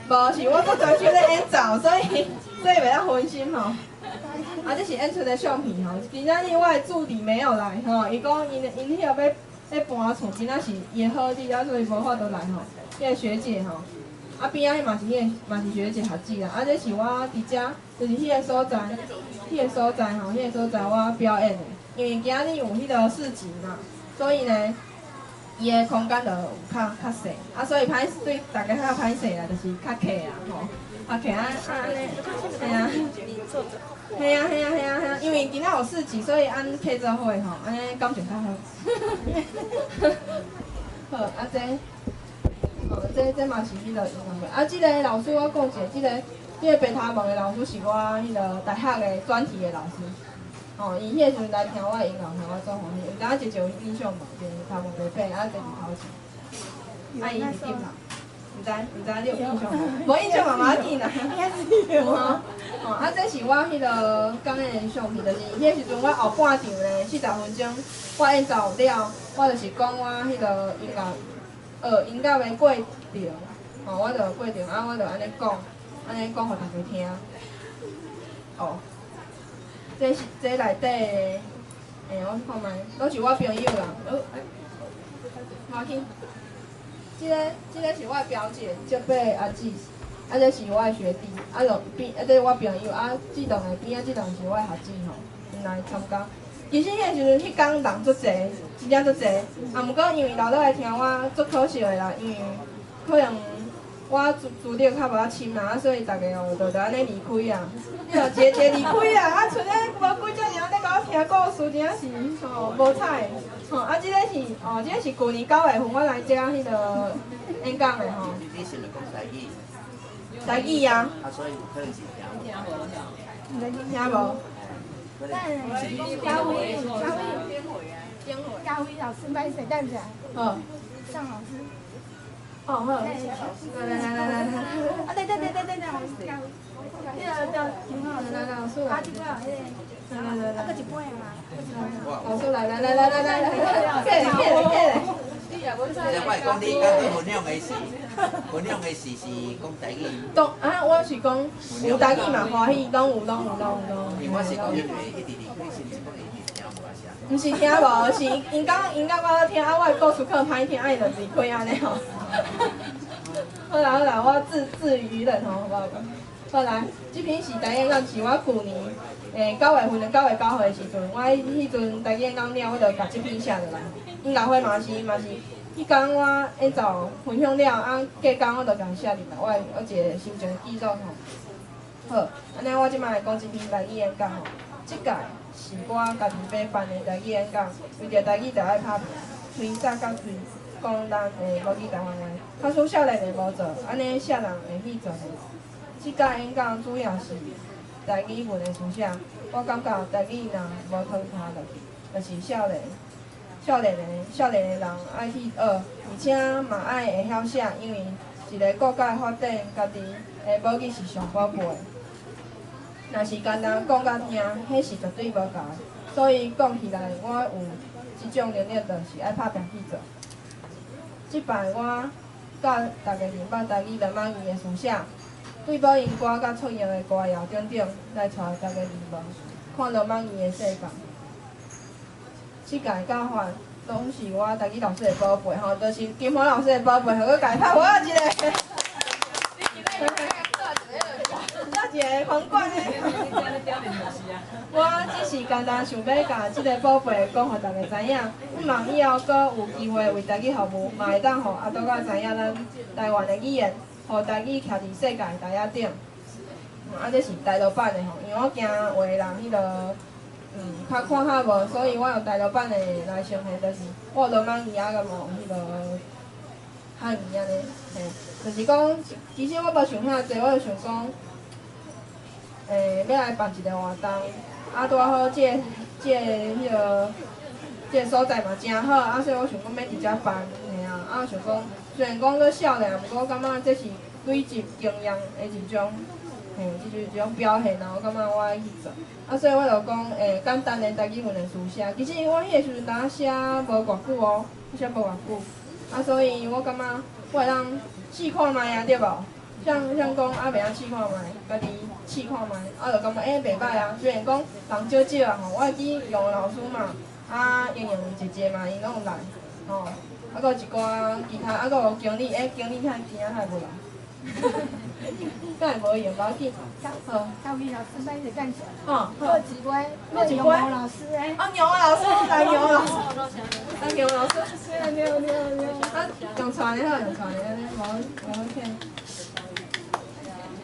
無是我閣專心咧演奏，所以袂當分心吼。啊，這是演出的相片吼。今仔日我的助理沒有來吼，伊講𪜶𪜶彼個欲搬厝，今仔是伊的好日，啊，所以無法度來吼。彼個學姐吼，啊邊仔彼嘛是彼個嘛是學姐學姊啦。啊，這是我佇遮，就是彼個所在，彼個所在吼，彼個所在我表演的。因為今仔日有彼個市集嘛，所以呢，伊的空間就有較細，啊，所以歹對大家較歹勢啦，就是較客啊吼，較客啊啊按呢，嘿啊，嘿啊嘿啊嘿啊嘿啊，因為今仔有市集，所以按客做伙吼，按呢感情較好。好，啊這，哦這嘛是彼個音樂會，啊這个老師我講一下，這个白頭毛的老師是我彼个大學的專題的老師。哦，伊彼个時陣來聽我的音樂會，我足歡喜。毋知影姐姐有印象無？一个頭毛白白，啊，坐佇頭前。啊，伊是點啦？毋知，毋知你有印象無？無印象嘛無要緊啦。有吼。哦，啊，這是我彼个講的相片，就是彼个時陣我後半場咧，40分鐘，我演奏了，我就是講我彼个音樂，學音樂的過程，吼，我就過程，啊，我就按呢講，按呢講予大家聽。哦。這是這內底，欸，我看覓，攏是我朋友啦。哦，無要緊。這个是我的表姐，這伯阿姊，啊，這是我的學弟，啊，就邊，啊，這是我朋友，啊，這兩个邊仔這兩個是我的學姊吼，𪜶來參加。其實彼个時陣，彼工人足濟，真正足濟。啊，毋過因為留落來聽我，足可惜的啦，因為可能我資歷較無遐深啦，啊，所以大家哦，就按呢離開啊，你就一个一个離開啊，啊，賰咧無幾隻爾咧共我聽故事，真正是吼無彩。吼，啊，這个是哦，這个是舊年9月份我來遮彼个演講的吼。你是毋是講台語？台語啊。啊，所以有可能是聽無。聽無？嘉威，嘉威，嘉威老師，歹勢，等下。好。尚老師。哦好，來來來來來，啊對對對對對對，彼个叫來來老師來。啊這個彼個，來來來，啊閣一擺嘛。老師來來來來來來來，起來起來起來。我會講你剛剛分享的是，分享的是講台語。當啊，我是講有台語嘛，歡喜，攏有攏有攏有攏。因為我是講因為一直離開，是毋是講伊一直聽無啊？是啊。毋是聽無，是𪜶講𪜶感覺我聽，啊，我的故事可能歹聽，啊，伊就離開按呢吼。好啦好啦，我自娛人吼，好無？好來，這篇是台語演講，是我舊年9月份的9月9號的時陣，我彼陣台語演講了，我就共這篇寫落來。音樂會嘛是，彼工我演奏分享了，啊，隔工我就共寫入來，我一个心情記錄吼。好，按呢我這擺來講這篇台語演講吼，這屆是我家己欲辦的台語演講，為著台語著愛拍拚，推早甲推講咱的母語台灣話。假使少年的無做，按呢啥人會去做呢？這屆演講主要是台語文的書寫，我感覺台語若無湯拍落去，就是少年的人愛去學，而且嘛愛會曉寫，因為一个國家的發展，家己的母語是上寶貝的。若是干焦講佮聽，彼是絕對無夠的。所以講起來，我有這種能力，就是愛拍拚去做。這擺我教大家認捌台語羅馬字的書寫，對寶音歌佮出用的歌謠等等，來帶大家入門，看羅馬字的世界。這屆教法攏是我台語老師的寶貝吼，就是金華老師的寶貝，予閣共伊拍鼓仔一个。一个皇冠的。我只是簡單想欲共這个寶貝講予大家知影，希望以後閣有機會為台語服務，嘛會當予阿多仔知影咱台灣的語言，予台語徛佇世界台仔頂。啊，這是台羅版的吼，因為我驚有的人彼个較看較無，所以我用台羅版的來呈現，就是我羅馬字啊，閣無彼个漢字按呢，嘿，就是講，其實我無想遐濟，我就想講，欲來辦一个活動，啊，拄仔好這个所在嘛誠好，啊，所以我想講欲佇遮辦，嘿啊，啊，想講雖然講閣少年，毋過我感覺這是累積經驗的一種，嘿，這就是一種表現啊，我感覺我愛去做，啊，所以我就講，簡單的台語文的書寫，其實我彼个時陣當寫無偌久哦，寫無偌久，啊，所以我感覺我會當試看覓啊，對無？像像講啊，袂曉試看覓，家己試看覓，啊，就感覺欸袂䆀啊。雖然講人少少啊吼，我會記楊老師嘛，啊瑩瑩姐姐嘛，𪜶攏有來，吼，啊，閣有一寡其他，啊，閣有經理，欸，經理較甜仔，較無來，敢會無閒無要緊，好。教育老師買一個感謝。哦，好。一位，閣一位老師欸。啊，楊老師，來楊老師，來楊老師。對對對對。啊，用傳的好，用傳的，按呢無無好聽。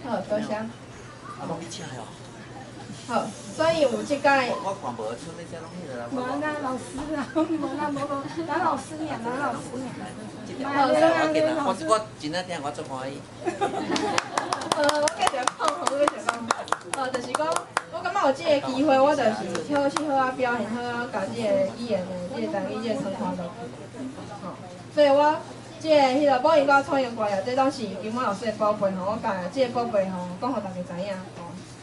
好，多謝。啊，攏去請哦。好，所以有這屆。我看無出咧，這攏彼個啦。無啦，老師啦，無啦，無無，咱老師爾，咱老師爾。好，我我真正聽，我足歡喜。我繼續講，我繼續講。就是講，我感覺有這個機會，我就是好去好啊表現，好啊，共這個語言的這個台語這個窗看落去。吼，所以我這個彼個母音佮創用歌啊，這攏是金滿老師的寶貝吼，我共這個寶貝吼，講予大家知影吼。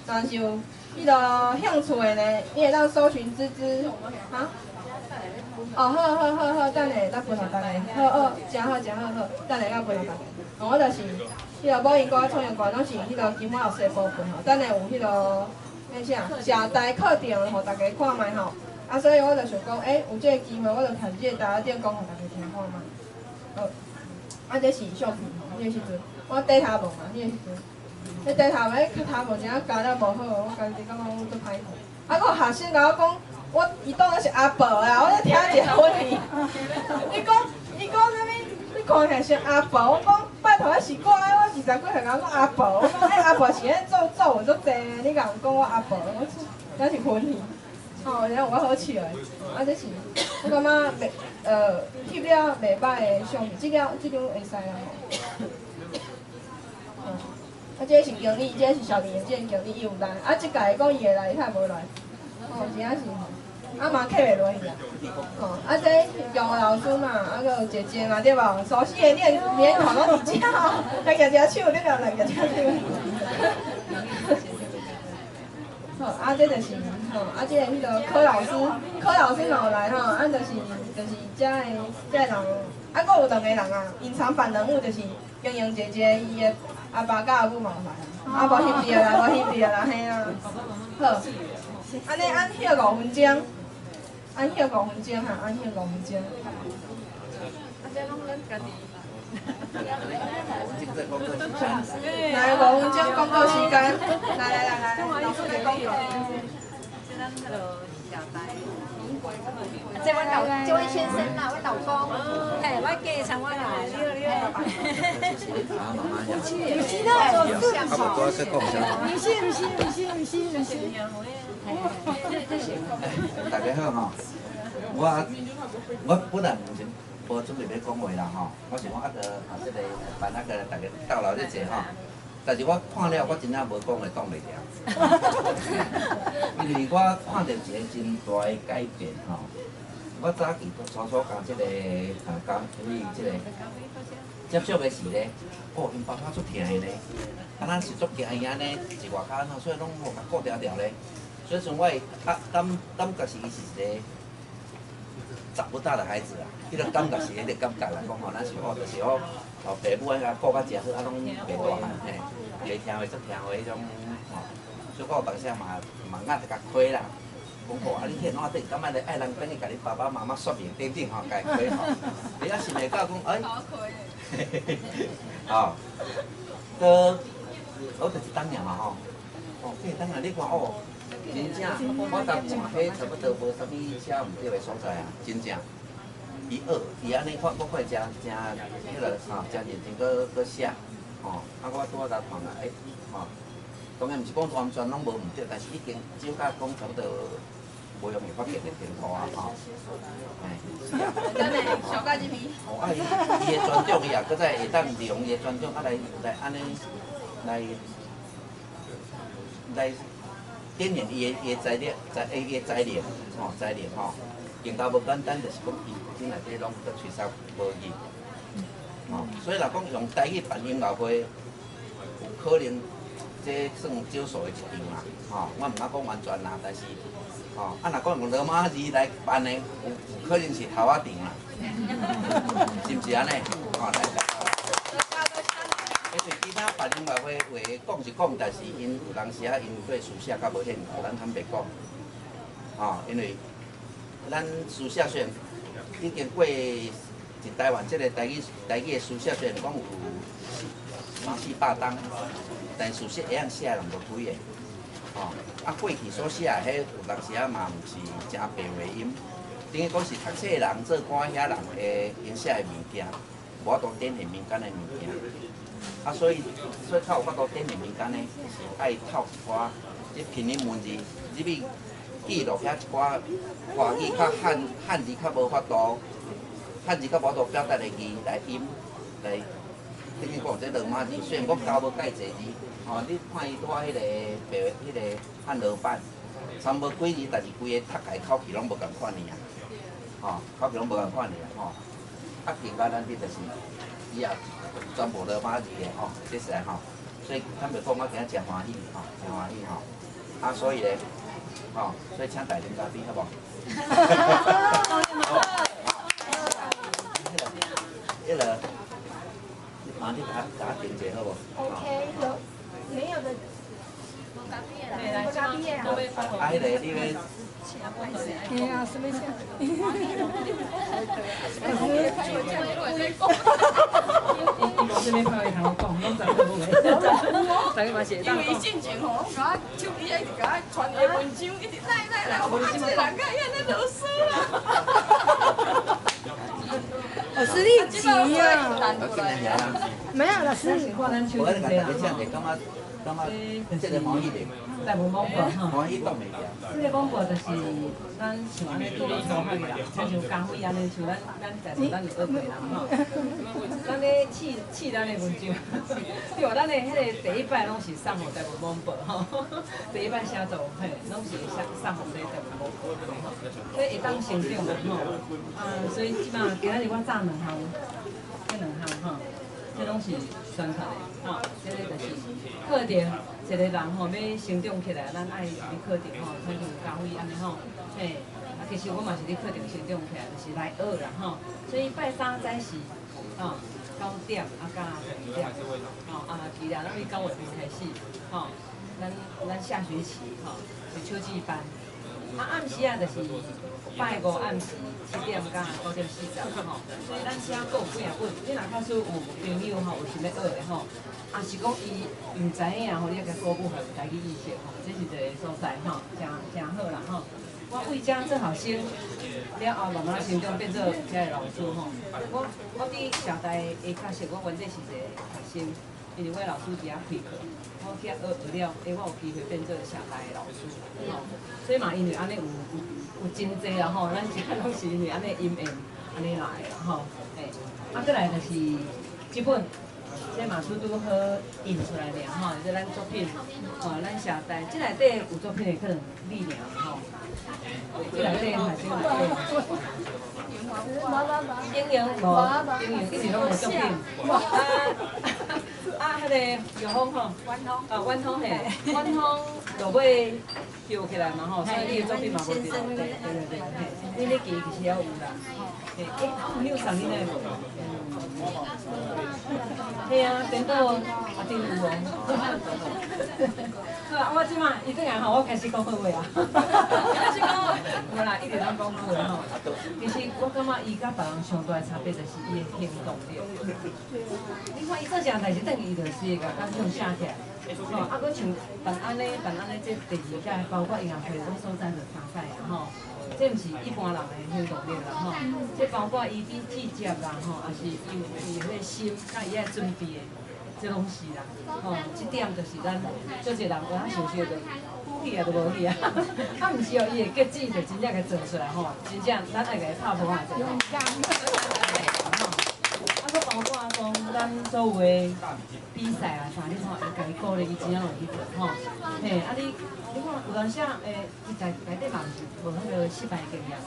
但是有彼個興趣的呢，你會當搜尋芝芝，哈？哦，好好好好，等下再分予大家。好好，誠好誠好好，等下再分予大家。我就是彼個母音歌、創用歌，攏是彼個金滿老師的寶貝吼。等下有彼個那啥，社大課程，予大家看覓吼。啊，所以我就想講，欸，有這個機會，我就徛這個台仔頂講予大家聽看覓。好，啊，這是相片吼，彼個時陣我底頭毛嘛，彼個時陣，彼底頭毛，彼頭毛真正鉸了無好，我家己感覺我足歹勢。啊，閣有學生共我講，我伊當做是阿婆啦，我咧聽一個問題。伊講伊講啥物？你看起來像阿婆，我講拜託，彼是我，我20幾歲共我講阿婆，我講欸阿婆是咧做做有足濟，你共講我阿婆，我真是昏去。吼，然後有夠好笑的，啊這是我感覺袂翕了袂䆀的相片，這了這張會使啊吼。啊，這個是經理，這個是小林的這個經理，伊有來，啊，這屆講伊會來，伊較無來，吼，真正是，啊嘛客袂落去啊，吼，啊這楊老師嘛，啊閣有姐姐嘛，對無？熟悉的臉面孔攏佇遮吼，來舉隻手，你兩來舉隻手。好，啊，這就是吼，啊，這個彼個柯老師，柯老師嘛有來吼，啊，就是遮的遮的人，啊，閣有兩個人啊，隱藏版人物就是瑩瑩姐姐伊的阿爸佮阿母嘛有來啊，啊，無翕著啦，無翕著啦，嘿啊，好，按呢按歇五分鐘，按歇五分鐘哈，按歇五分鐘。啊，這攏咱家己。來五分鐘廣告時間，來來來來，老師來廣告。這阮老，這阮先生啦，阮老公，嘿，我嫁送我來。不是啦，不是不是不是不是不是。大家好吼，我我本來毋是無準備欲講話啦吼，我想講啊，著啊，這個辦那個大家鬥鬧咧坐吼，但是我看了我真正無講話擋袂牢，因為我看著一個真大的改變吼。我早期初初共這個啊，共因為這個接觸的時咧，哦，𪜶爸爸足疼的咧，啊，咱是足驚伊按呢，佇外口吼，所以攏予共顧牢牢咧。所以陣我會啊感感覺是伊是一個長不大的孩子啊，彼個感覺是彼個感覺啦，講吼，咱是哦，就是哦，哦，爸母按共顧較誠好，啊，攏袂大漢嘿，袂聽話則聽話彼種吼，所以我有當時嘛嘛壓著共虧啦，講吼，啊，你彼個怎對，感覺愛人轉去共你爸爸媽媽說明等等吼，共伊虧吼，你啊想袂到講哎，吼，閣我就是當年嘛吼，哦，幾當啊，你看哦。真正，我當看彼差不多無啥物寫毋對的所在啊，真正。伊學，伊按呢看，我看誠誠彼個吼，誠認真閣閣寫，吼，啊，我拄仔才看啊，欸，吼，當然毋是講完全攏無毋對，但是已經少甲講差不多無容易發現的程度啊，吼。嘿，是啊。真的，小蓋這邊。哦，啊，伊伊的專長，伊也閣再會當利用伊的專長，啊來來按呢來來。展現伊的伊的才能，才伊的才能，吼，才能吼，更加無簡單，就是講伊真內底攏閣吹哨無語，吼，所以若講用台語辦音樂會，有可能這算少數的一場啦，吼，我毋敢講完全啦，但是，吼，啊，若講用羅馬字來辦的，有可能是頭仔場啦，是毋是按呢？吼，來。因為其他別人話話講是講，但是𪜶有當時啊，𪜶對書寫較無興趣，咱坦白講，吼，因為咱書寫雖然已經過一台灣這個台語台語的書寫，雖然講有三四百冬，但是書寫會曉寫的人無幾個，吼，啊過去所寫的彼有當時啊嘛毋是誠白話音，等於講是讀冊的人做官遐人會𪜶寫的物件，無法度展現民間的物件。啊，所以所以較有法度展現民間呢，是愛透一寡這拼音文字入去記錄遐一寡華語較漢漢字較無法度，漢字較無法度表達的字來音來，等於講這羅馬字，雖然講交無蓋濟字，吼，你看伊拄仔彼個白彼個漢羅版，差無幾字，但是規個讀起來口氣攏無仝款爾啊，吼，口氣攏無仝款爾吼。啊，更加咱這就是伊也全部羅馬字的吼，這是來吼，所以坦白講，我今仔誠歡喜吼，誠歡喜吼。啊，所以咧，吼，所以請大家啉咖啡好無？好。彼個，媽，你共共我訂者好無？OK，有沒有的？無咖啡啊！啊，彼個你欲？哎呀，什麼聲？这边朋友通我講，攏知影無的，大家嘛是會當因為進前吼，攏共我手機一直共我傳伊的文章，一直來來來，我看這個人敢會按呢囉嗦啦。老師你急啊！沒有老師。我咧共大家請者，感覺感覺這個歡喜袂？台文廣播吼，歡喜擋袂牢。這個廣播就是咱像按呢做做伙啦，親像咖啡按呢，像咱咱在座咱有學過人吼。咱咧試試咱的文章，對無？咱的彼個第一擺攏是送予台文廣播吼，第一擺寫作嘿，攏是送送予這台文廣播吼，所以會當成長嘛吼。啊，所以這擺今仔日我炸兩項，這兩項吼，這攏是宣傳的吼，這個就是課程。一個人吼欲成長起來，咱愛入去課程吼，親像咖啡按呢吼，嘿，啊，其實我嘛是佇課程成長起來，就是來學啦吼。所以拜三早時，吼，9點啊到12點，吼啊，其他咱對9月份開始，吼，咱咱下學期吼是秋季班，啊暗時啊就是拜五暗時7點到9點40吼，所以咱遮閣有幾仔本，你若假使有朋友吼有想欲學的吼。啊，是講伊毋知影吼，你愛共鼓舞，予有台語意識吼，這是一個所在吼，誠誠好啦吼。我為遮做學生了後，慢慢成長變做遮个老師吼。我我佇社大的確實，我原底是一個學生，因為我老師佇遐開課，我去遐學學了，欸，我有機會變做社大的老師吼。所以嘛，因為按呢有有有真濟啦吼，咱遮攏是因為按呢因緣按呢來的啦吼。欸，啊，閣來就是這本。這嘛拄拄好印出來爾吼，這咱作品，吼，咱社大，這內底有作品的可能你爾吼，這內底學生內底，英英無，英英一直攏有作品，啊啊，彼個玉峰吼，啊，婉峰嘿，婉峰落尾叫起來嘛吼，所以你的作品嘛無佇內底，對對對，嘿，你咧記其實猶有啦，嘿，欸，朋友送你那無？嘿啊，顛倒啊，真有哦。好啊，我這擺伊轉來吼，我開始講好話啊。開始講，無啦，一直攏講好話吼。其實我感覺伊佮別人上大的差別就是伊的行動力。你看伊做啥代誌，等於伊就是會共感想寫起來。吼，啊，閣像辦按呢，辦按呢，這第二屆，包括音樂會，阮所在就參賽啊吼。這毋是一般人的行動力啦吼，這包括伊佇記者啦吼，也是伊有伊的彼個心，佮伊愛準備的，這攏是啦，吼，這點就是咱足濟人有影想想就呼起啊，就無去啊，啊毋是哦，伊的結子就真正共做出來吼，真正咱愛共伊拍噗仔者。啊，閣包括講咱所有的比賽啊啥，你看會共伊鼓勵，伊真正會去做吼，嘿，啊你。你看有當時欸，伊在內底嘛毋是無彼個失敗經驗，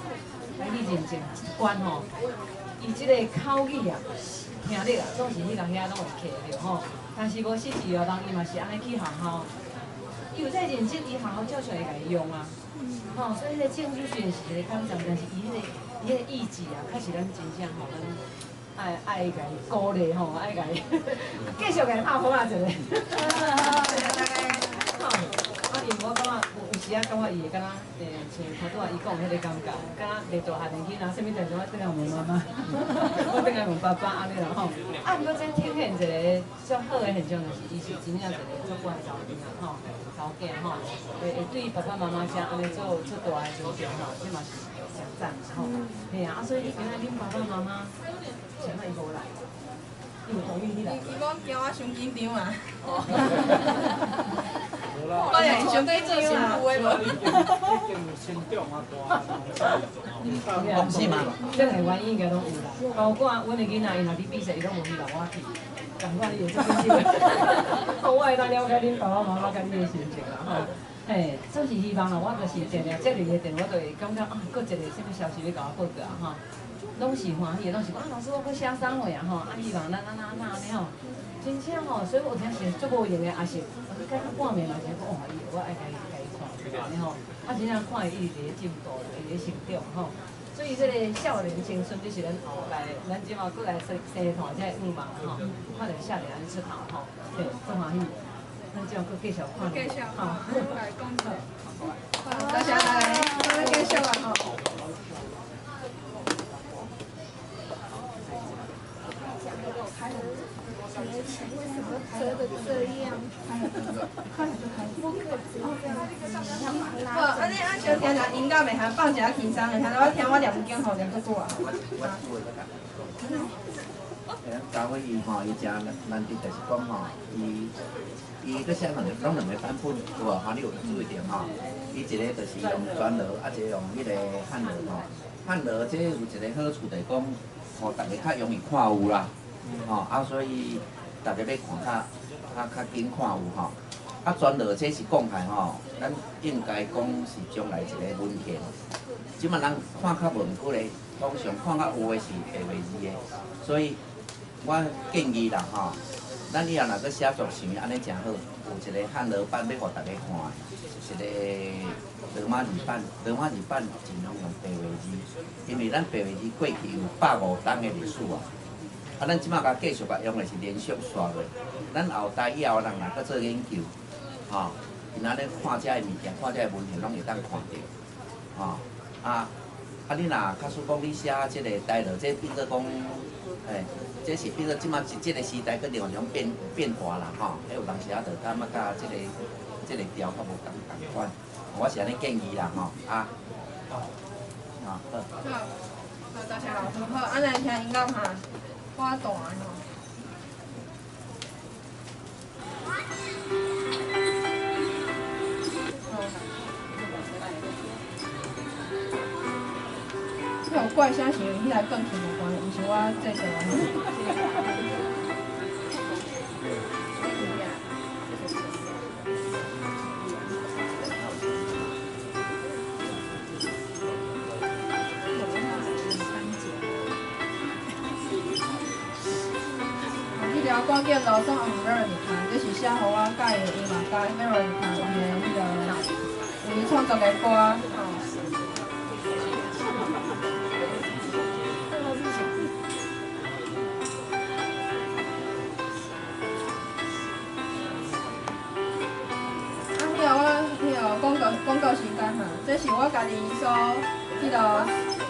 來去認證一關吼，伊這個口語啊、聽力啊，總是彼人遐攏會卡著吼。但是無實際哦，人伊嘛是按呢去學校，伊有在認真，伊學校照常會共伊用啊。吼，所以彼個證書雖然是一個獎狀，但是伊彼個伊彼個意志啊，確實咱真正吼，咱愛愛共伊鼓勵吼，愛共伊繼續共伊拍鼓仔一下。吼，啊，因為我感覺有時仔感覺伊會敢若像頭拄仔伊講彼个感覺，敢若袂大漢的囡仔，啥物代誌我轉來問媽媽，我轉來問爸爸按呢啦吼。啊，毋過這呈現一個足好的現象，就是伊是真正一個足乖的查某囡仔吼，查某囝吼，會對爸爸媽媽遮按呢做足大的尊重吼，這嘛是誠讚吼。嘿啊，啊所以你今仔恁爸爸媽媽啥物伊無來？伊有同意你來？伊講驚我傷緊張啊！我也是傷緊張啊！已經成長啊大，是嗎？這個原因應該攏有啦，包括阮的囡仔，伊若佇比賽，伊攏無希望我去，仝款伊會足緊張。我會當了解恁爸爸媽媽佮你的心情啦吼。嘿，總是希望啦，我就是定定接你的電話，我就會感覺啊，閣一個啥物消息欲共我報告啊吼，攏是歡喜的，攏是講啊，老師我閣寫啥貨啊吼，啊希望咱按怎按怎按呢吼，真正吼，所以有聽是足無閒的，也是，甲半暝嘛是講哦，伊我愛共伊共伊看，按呢吼，啊真正看伊一直佇咧進步，伊佇咧成長吼。所以這个少年青春，就是咱後擺，咱這馬閣來生生團這个願望吼，看著少年按呢出頭吼，嘿，足歡喜。咱這馬閣繼續看。繼續，吼，來講者。多謝大家，咱繼續啊吼。折的這樣，好，按呢啊，小聽下音樂袂哈，放一下輕鬆的，聽我聽我念經吼，念足久啊。咱教會伊吼，伊誠難得，就是講吼，伊伊閣寫兩個，攏兩個版本，有無？哈，你有注意著吼？伊一個就是用全羅，啊一個用彼個漢羅吼。漢羅這有一個好處，就是講，予逐家較容易看有啦，吼啊，所以逐家欲看較較較緊看有吼。啊，全羅這是講起來吼，咱應該講是將來一個文獻。這馬人看較無，毋過咧，通常看較有的是白話字的，所以我建議啦吼，咱以後若閣寫作像按呢誠好，有一個漢羅版欲予逐家看的，一個羅馬字版，羅馬字版盡量用白話字，因為咱白話字過去有150冬的歷史啊。啊，咱這馬共繼續共用的是連續刷落，咱後代以後人若閣做研究，吼，𪜶按呢看這个物件，看這个文獻，攏會當看著，吼，啊，啊，你若假使講你寫這个台羅，這變做講，嘿，這是變做這馬這个時代閣另外一種變變化啦，吼，彼有當時仔就感覺佮這个這个調較無仝仝款，我是按呢建議啦，吼，啊，好，好。好，好，多謝老師，好，按呢聽音樂哈，我彈吼。這有怪聲是因為彼台鋼琴有關係，毋是我製作的。這條歌叫《老桑和 Veronica》，這是寫予我佮意的音樂家 Veronica 伊的彼个為伊創作的歌。廣告時間哈，這是我家己所彼个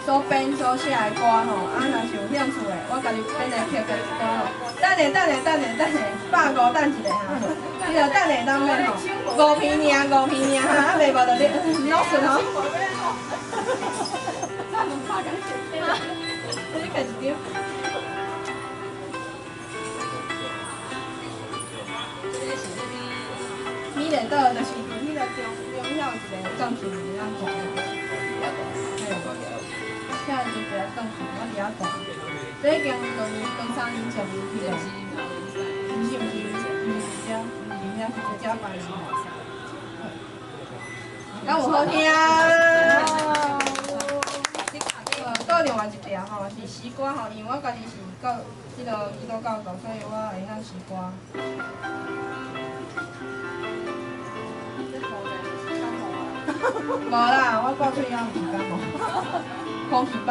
所編所寫的歌吼，啊，若是有興趣的，我家己編的曲的歌吼。等下，等下，等下，等下，150等一下哈，彼个等下当免吼，5片爾，5片爾哈，啊袂無就你老實吼。你摕一張。米蘭岛就是佇彼个中中遐有一个鋼琴伫遐彈，嘿，遐有一个鋼琴，我伫遐彈。這已經兩年、兩三年前去了，毋是毋是，毋是遮，毋是遐，是遮擺的。敢有好聽？閣另外一條吼是詩歌吼，因為我家己是教這个基督教徒，所以我會曉詩歌。無啦，我掛喙罌毋是感冒，空氣歹。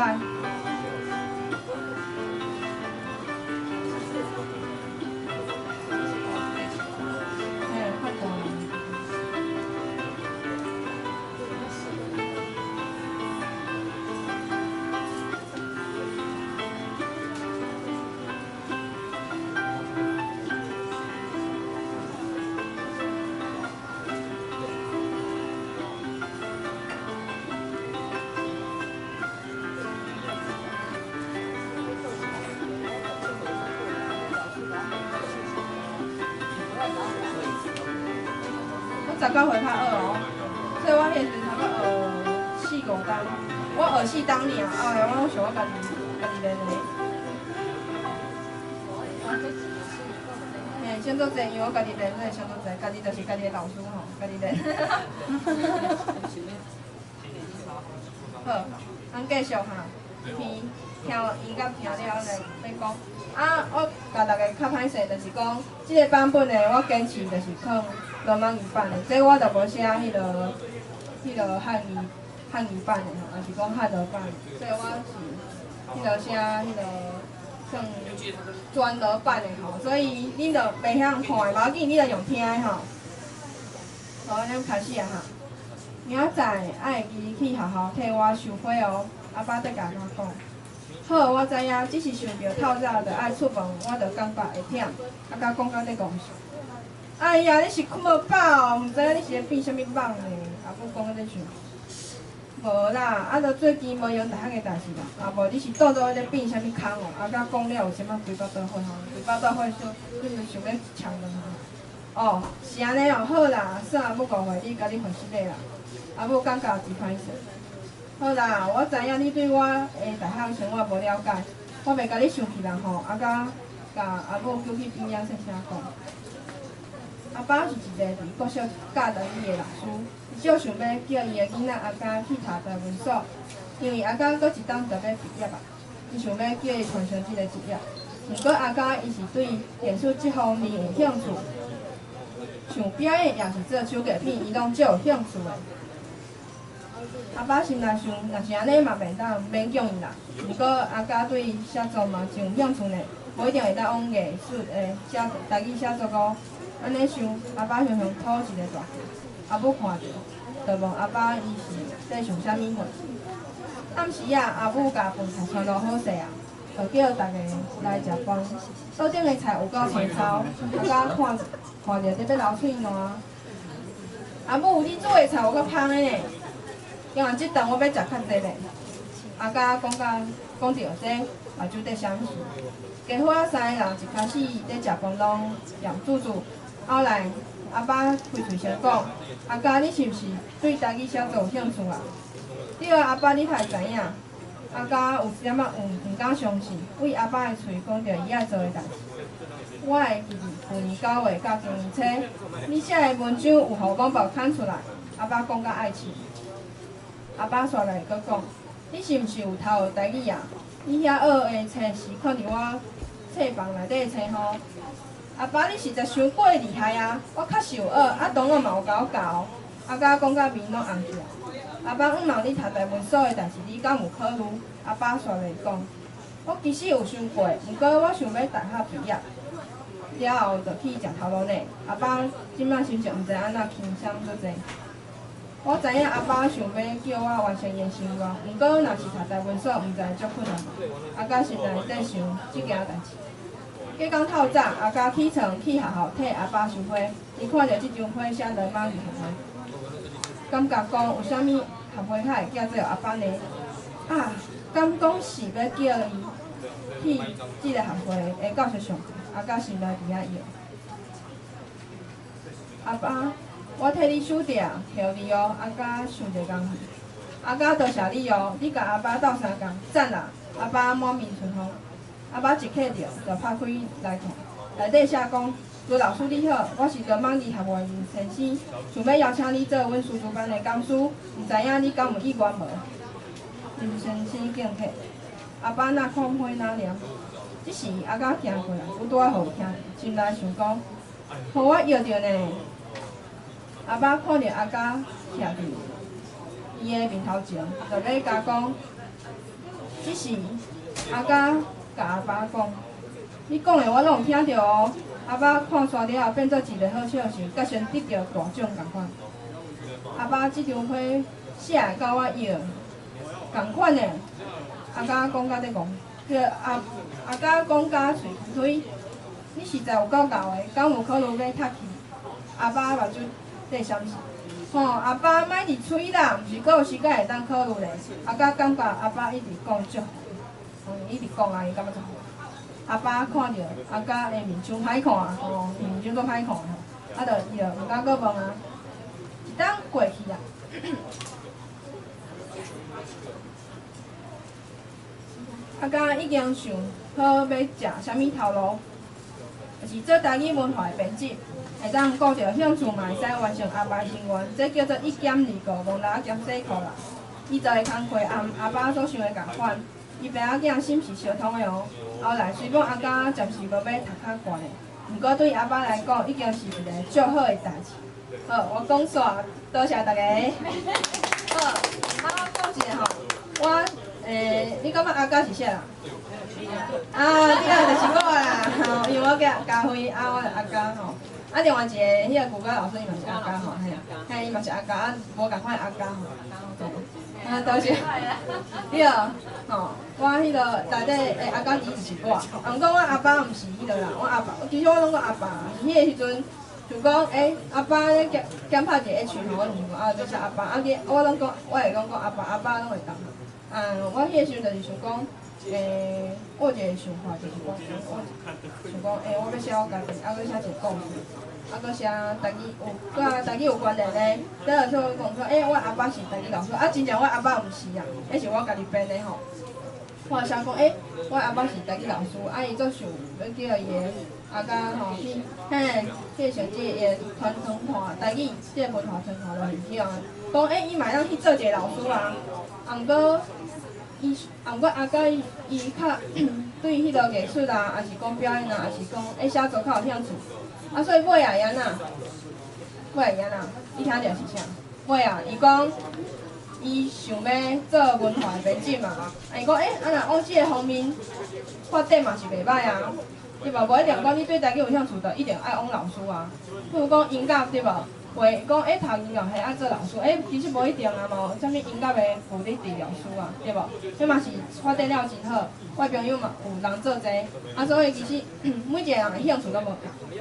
19歲較學哦，所以我彼時陣差不多學四五冬，我學四冬爾，後來我攏想我家己家己練的。嘿，省足濟，因為我家己練，所以省足濟。家己就是家己的老師吼，家己練。好，咱繼續哈，聽聽音樂聽了來欲講。啊，我共大家較歹勢，就是講，這个版本的我堅持就是放羅馬語版的，這我就無寫彼个漢語版的吼，抑是講漢羅版的，所以我是彼个寫彼个算全羅版的吼，所以恁就袂曉看的，無要緊，你就用聽的吼。好，咱開始啊哈。明仔載愛會記去學校替我收批哦，阿爸綴共我講。好，我知影，只是想著透早就愛出門，我就感覺會忝，啊，佮講甲咧戇笑。哎呀，你是睏無飽哦，毋知影你是咧變啥物夢呢？阿母講甲咧想。無啦，啊，著最近無閒大學的代志啦，啊無你是倒倒咧變啥物空哦？啊，佮講了有啥物規腹肚火吼，規腹肚火想，你就想欲搶落去。哦，是按呢哦，好啦，算阿母誤會你，共你還失禮啦。阿母感覺真歹勢。好啦，我知影你對我的大學生活無了解，我袂共你生氣啦吼。啊，佮共阿母叫去邊仔細聲講。阿爸是一個佇國小教台語的老師，伊少想欲叫伊的囡仔阿嘉去讀台文所，因為阿嘉閣一冬就欲畢業啊，伊想欲叫伊傳承這個職業。毋過阿嘉伊是對電子這方面有興趣，像表演抑是做手藝品，伊攏足有興趣的。阿爸心內想，若是按呢嘛袂當勉強伊啦。毋過阿嘉對寫作嘛真有興趣呢，無一定會當往藝術的寫台語寫作哦。按呢想，阿爸雄雄吐一个大氣，阿母看著，就問阿爸伊是咧想啥物貨。暗時啊，阿母共飯菜全滷好勢啊，就叫逐家來食飯。桌頂的菜有夠青草，阿嘉看看著咧欲流喙瀾。阿母，你煮的菜有夠芳的呢！因為這頓我欲食較濟咧。阿嘉講甲講著這，目睭咧閃爍。家伙仔三个人一開始咧食飯攏嚴注注，後來阿爸開喙先講：阿嘉，你是毋是對台語寫作有興趣啊？對啊，阿爸，你哪會知影？阿嘉有一點仔毋敢相信，對阿爸的喙講著伊愛做的代誌。我會記佇舊年9月佮今年初，你寫的文章有予廣播刊出來。阿爸講甲愛笑。阿爸煞來閣講：你是毋是有偷學台語啊？你遐學的冊是囥佇我冊房內底的冊吼。阿爸，你實在傷過厲害啊！我確實有學，啊，同學嘛有共我教。阿嘉講甲面攏紅起來。阿爸，毋問你讀台文所的代誌，你敢有考慮？阿爸煞來講：我其實有想過，毋過我想欲大學畢業了後就去食頭路呢。阿爸這擺心情毋知按怎輕鬆足濟。我知影阿爸想欲叫我完成伊的心願，毋過若是讀台文所，毋知會足困難無。阿嘉心內咧想這件代誌。隔工透早，阿嘉起床去學校替阿爸收批，伊看著這張批寫羅馬字學會，感覺講有啥物學會較會寄做阿爸呢？啊，敢講是欲叫伊去這个學會的教室上課？阿嘉心內佇遐搖。阿爸，我替你守著，抾你哦。阿嘉想一工去。阿嘉多謝你哦，你共阿爸鬥相共，讚啦！阿爸滿面春風。阿爸一客著，就拍開來看，內底寫講：盧老師你好，我是羅馬字學會林先生，想欲邀請你做阮師資班的講師，毋知影你敢有意願無？林先生敬客。阿爸若看批若念，這時阿嘉行過來，有拄仔予伊聽，心內想講：予我搖著呢。阿爸看著阿嘉徛佇伊的面頭前，就欲共講。這時阿嘉共阿爸講：你講的我攏有聽著哦。阿爸看煞了後，變做一个好笑時，佮先得著大獎仝款。阿爸這張批寫的佮我搖仝款的。阿嘉講甲咧講，叫阿阿嘉講甲喙開，你實在有夠𠢕的，敢有考慮欲讀去？阿爸目睭咧閃爍。吼，阿爸莫佇喙啦，毋是閣有時間會當考慮咧。阿嘉感覺阿爸一直講足好，伊一直講啊，伊感覺足好。阿爸看著阿嘉的面傷歹看，吼，面傷足歹看吼，啊，就伊就毋敢閣問啊。過去啊。阿嘉已經想好欲食啥物頭路，就是做台語文化的編輯，會當顧著興趣嘛會使完成阿爸心願，這叫做一兼二顧，戇蜊仔兼洗褲啦。伊做的工課和阿爸所想的仝款，伊爸仔囝心是相通的哦。後來雖講阿嘉暫時無欲讀較懸的，毋過對阿爸來講，已經是一个足好的代誌。好，我講煞，多謝大家。好，啊，我講一下吼，我你感覺阿嘉是啥人？啊，對啊，就是我啦，吼，因為我叫嘉輝，啊，我是阿嘉吼。啊，另外一個彼個瑜伽老師伊嘛是阿嘉吼，嘿，嘿，伊嘛是阿嘉，啊，無仝款阿嘉吼。啊，多謝。對，吼，我彼個內底阿嘉其實是我，啊，毋過我阿爸毋是彼個啦，我阿爸，其實我攏講阿爸，是彼個時陣就講，阿爸咧兼兼拍一個 H 吼，我就想講啊，這是阿爸，啊，我攏講，我會講講阿爸，阿爸攏會當。啊，我彼個時陣就是想講，我有一個想法就是講，我想講，我欲寫我家己，啊，閣寫一個故事，啊，閣寫台語有，佮台語有關聯的。等下說講說，我阿爸是台語老師，啊，真正我阿爸毋是啊，彼是我家己編的吼。我寫講，我阿爸是台語老師，啊，伊足想欲叫伊的阿嘉吼去，嘿，去上這伊的傳統化台語，這個文化傳統落去去啊。講，伊嘛會當去做一個老師啊，啊，毋過。伊，啊，毋過阿嘉伊伊較對彼个藝術啊，抑是講表演啊，抑是講寫作較有興趣。啊，所以尾仔會按怎？尾仔會按怎？你聽著是啥？尾仔伊講，伊想欲做文化的編輯嘛。啊，伊講，啊若往這个方面發展嘛是袂䆀啊，對無？無一定講你對台語有興趣，就一定愛往老師啊。比如講音樂對無？會講讀音樂系愛做老師，其實無一定啊，嘛有啥物音樂的物理治療師啊，對無？彼嘛是發展了真好，我的朋友嘛有人做這個，啊，所以其實每一個人的興趣攏無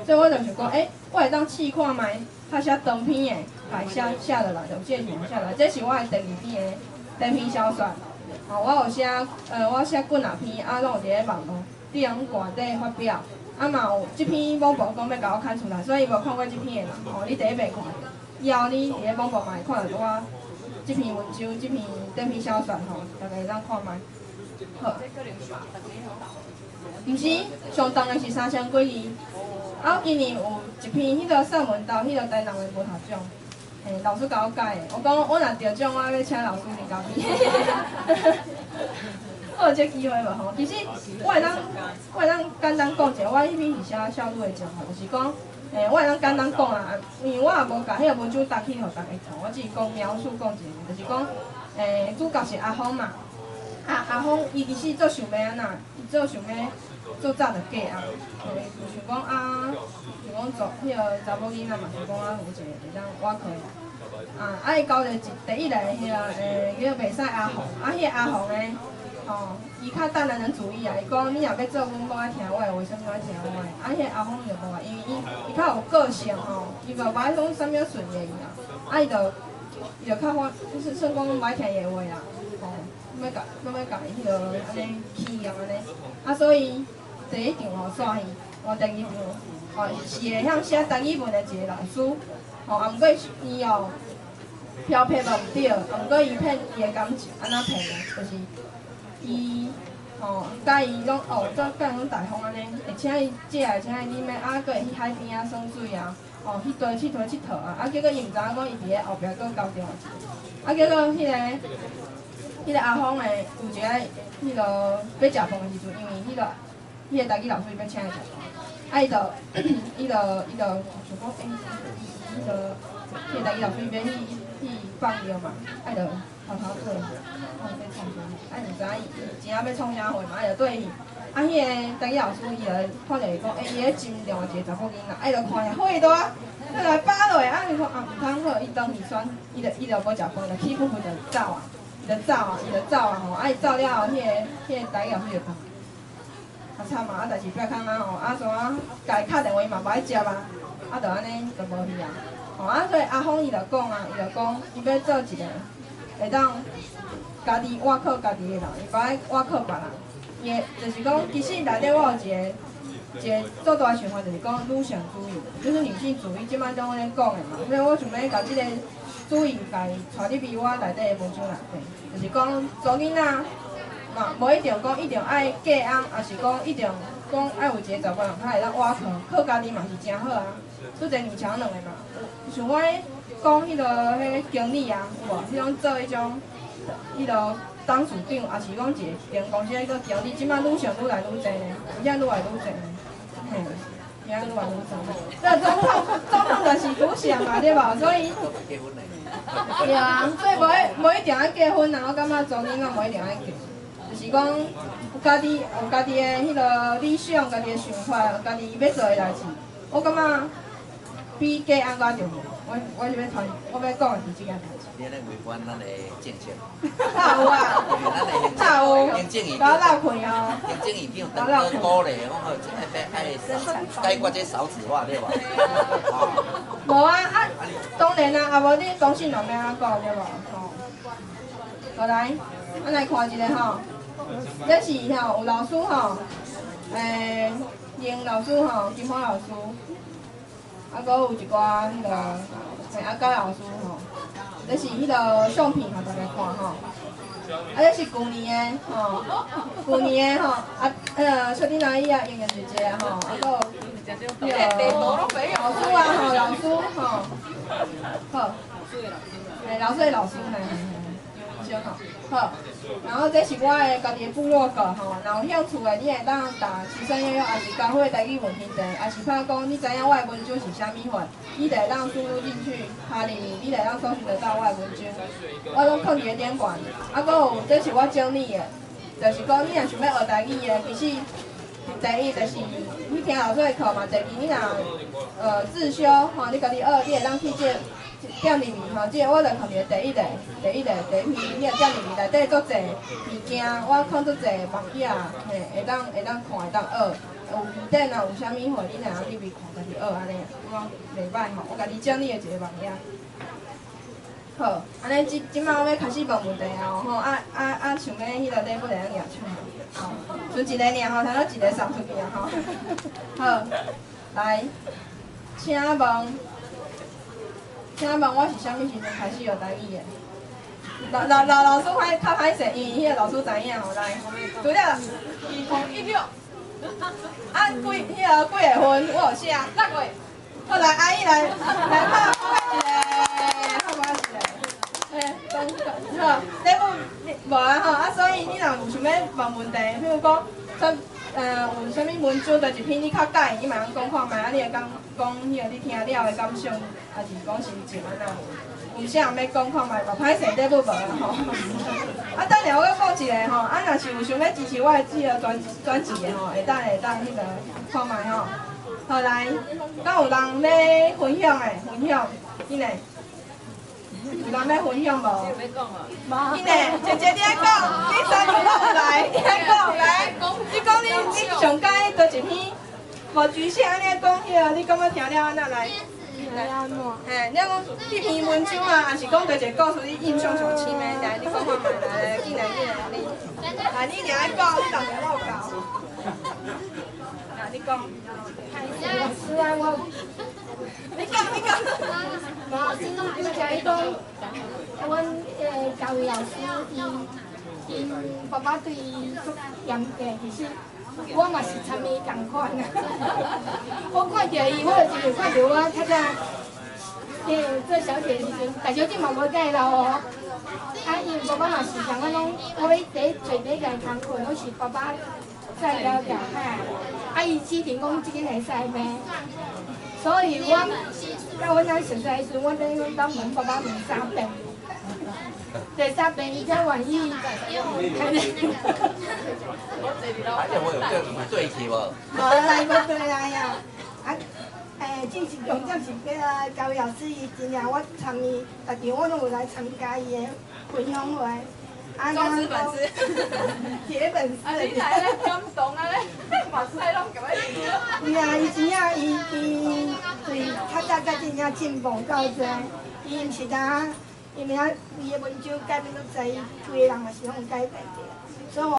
仝，所以我就想講，我會當試看覓，較寫長篇的，來寫寫落來，就有這個想寫落來，這是我的第二篇的短篇小說。吼，我有寫，我寫幾若篇，啊，攏有佇咧網路頂掛底發表。啊嘛有這篇網報講欲共我刊出來，所以伊無看過這篇的人，吼，你第一遍看，以後你佇咧網報嘛會看著我這篇文章，這篇短篇小說吼，大家會當看覓。好。毋是，上重的是3000幾字。啊，我今年有一篇彼个散文得彼个台南的文學獎，嘿，老師共我改的。我講我若得獎，我欲請老師啉咖啡。我有這機會無吼？其實我會當簡單講一下，我彼篇是寫少女的情吼，就是講，我會當簡單講啊，因為我也無共彼个文章讀去予大家看，我只是講描述講一下，就是講，主角是阿峰嘛，啊阿峰伊其實足想欲按怎，伊足想欲做早就嫁啊，就想講啊，想講做彼个查某囡仔嘛，想講啊有一個會當倚靠。啊，啊伊交著一第一个彼个叫袂使阿紅，啊彼个阿紅呢？吼，伊較大男人主義啊！伊講你若欲做阮某，愛聽我的，為啥物愛聽我的？啊，彼个阿峰就無啊，因為伊較有個性吼，伊無愛講啥物順應伊啊，啊，伊就較歡，就是算講無愛聽伊的話啦，吼，欲共欲共伊彼个按呢欺啊按呢，啊，所以第一場吼煞去，換第二場吼是會曉寫台語文的一個老師，吼，啊，毋過伊哦飄撇嘛毋對，啊，毋過伊騙伊的感情，按怎騙呢？就是。伊吼，佮伊攏哦，做佮伊攏大方按呢，會請伊食，會請伊啉的，啊，閣會去海邊仔耍水啊，吼，去佗佚佗佚佗啊，啊，結果伊毋知影講伊佇咧後壁閣交著一個，啊，結果彼个阿峰的有一个彼个欲食飯的時陣，因為彼个台語老師欲請伊食飯，啊，伊就想講，彼个台語老師欲去放尿嘛，啊，伊就偷偷對，看欲創啥，啊，毋知影伊真正欲創啥貨嘛，啊，就綴去。啊，彼个台語老師伊就看著伊講，伊咧斟另外一個查某囡仔，啊，伊就看下火大，就來扒落，啊，伊講啊，毋通好，伊轉去選，伊就無食飯，就氣噗噗就走啊，伊就走啊，伊就走啊吼，啊，伊走了後，彼个台語老師就講，啊慘啊，啊，代誌變空啊吼，啊，怎啊，共伊敲電話伊嘛無愛接啊，啊，就按呢就無去啊，吼，啊，所以阿峰伊就講啊，伊就講，伊欲做一個會當家己倚靠家己的人，伊無愛倚靠別人。伊的就是講，其實內底我有一個足大想法，就是講女性主義，就是女性主義，這擺攏咧講的嘛。所以我想欲共這個主意共伊帶入去我內底的文章內底，就是講查某囡仔嘛，無一定講一定愛嫁翁，抑是講一定講愛有一个查埔人較會當倚靠，靠家己嘛是誠好啊。拄才女強兩个嘛，像我講彼个彼經理啊，有無？彼種做彼種彼个董事長，抑是講一个間公司彼個經理，這擺女性愈來愈濟呢，真正愈來愈濟呢，嘿。愈來愈濟。這總統總統就是女性嘛，對無？所以對啊，所以無一定愛結婚啊，我感覺查某囡仔無一定愛結，就是講有家己有家己的彼个理想、家己的想法、家己欲做的代誌，我感覺比嫁翁較重要。我是欲傳，我欲講的是這件代誌。你按呢違反咱的政策。哪有啊？哪有？行政院搞鬧困哦。行政院長當哥鼓勵，講好，愛解決這少子化，對無？無啊啊！當然啊，啊無你當信人欲按怎講對無？吼。好來，咱來看一下吼，這是吼有老師吼，林老師吼，金花老師，啊，閣有一寡彼个阿嘉老師吼，這是彼个相片，予大家看吼。啊，這是舊年的吼，舊年的吼，啊，小丁阿姨啊，盈盈姐姐啊吼，啊，閣有彼个老師啊吼，老師吼，好，嘿，老師的老師嘿，嘿，吼，好，然後這是我的家己的部落格吼，若有興趣的，你會當打齊聲悠悠，抑是教會台語文天地，抑是拍講你知影我的文章是啥物貨，你就會當輸入進去，敲入去，你就會當搜尋得到我的文章。我攏囥佇咧頂懸，啊，閣有這是我整理的，就是講你若想欲學台語的，其實第一就是你聽老師的課嘛，第二你若自修吼，你家己學，你會當去這點入去吼，這個我就囥佇咧第一个、第一个、第一篇，你若點入去內底足濟物件，我囥足濟網頁，嘿，會當看，會當學。有字典啊，有啥物貨，你若會當入去看，家己學按呢，我袂䆀吼，我家己整理的一个網頁。好，按呢這這擺我欲開始問問題啊吼，啊啊啊，想欲彼个禮物會當舉手無？吼，剩一個爾吼，頭拄一個送出去啊吼。好，來，請問，請問我是啥物時陣開始學台語的？老老老老師歹較歹勢，因為彼個老師知影吼，來，除了2016。啊，幾彼个幾月份？我有寫。6月。好，來，阿姨來，來拍拍一个，拍我一個。嘿，講好，禮物你無啊吼，啊，所以你若有想欲問問題，比如講，有啥物文章，佗一篇你較佮意，你嘛通講看覓，啊，你會講講彼個你聽了的感想，抑是講心情按怎？有啥人欲講看覓無？歹勢，禮物無啊吼。啊，等下我閣講一个吼，啊，若是有想欲支持我的這个專專輯的吼，會當彼个看覓吼。好來，敢有人欲分享的？分享，緊來。有人欲分享無？緊來，姐姐你愛講，你三個攏有來，你愛講來。你講你上喜歡佗一篇，無局限，你愛講彼個，你感覺聽了按怎來？嘿，你講這篇文章啊，抑是講佗一個故事，你印象上深的，來，你講看覓，來，緊來緊來，你，來，你一定愛講，你逐個攏有夠。來，你講。是啊，我。你講，你講。無，拄才伊講，阮教育老師伊𪜶爸爸對伊足嚴格，其實我嘛是參伊仝款啊。我看著伊，我就是看著我較早做小姐的時陣，大小姐嘛無介老哦。啊，𪜶爸爸嘛是仝款攏，我欲佇坐佇共工課，攏是爸爸載了了哈。啊，伊指定講這間會使咩？所以我到阮翁熟似的時陣，我等於講問爸爸問三遍，第三遍伊才願意。啊，這我有對對起無？無來，無對來啊！啊，正是重點是彼个教育老師伊真正我參與，逐場我攏有來參加伊的分享會。忠實粉絲，鐵粉絲。啊，你來咧感動啊咧，目屎攏共咧。是啊，伊真正伊伊對較早才真正進步夠濟，伊毋是呾，伊毋曉伊的文章改變足濟，規个人嘛是攏有改變著，所以。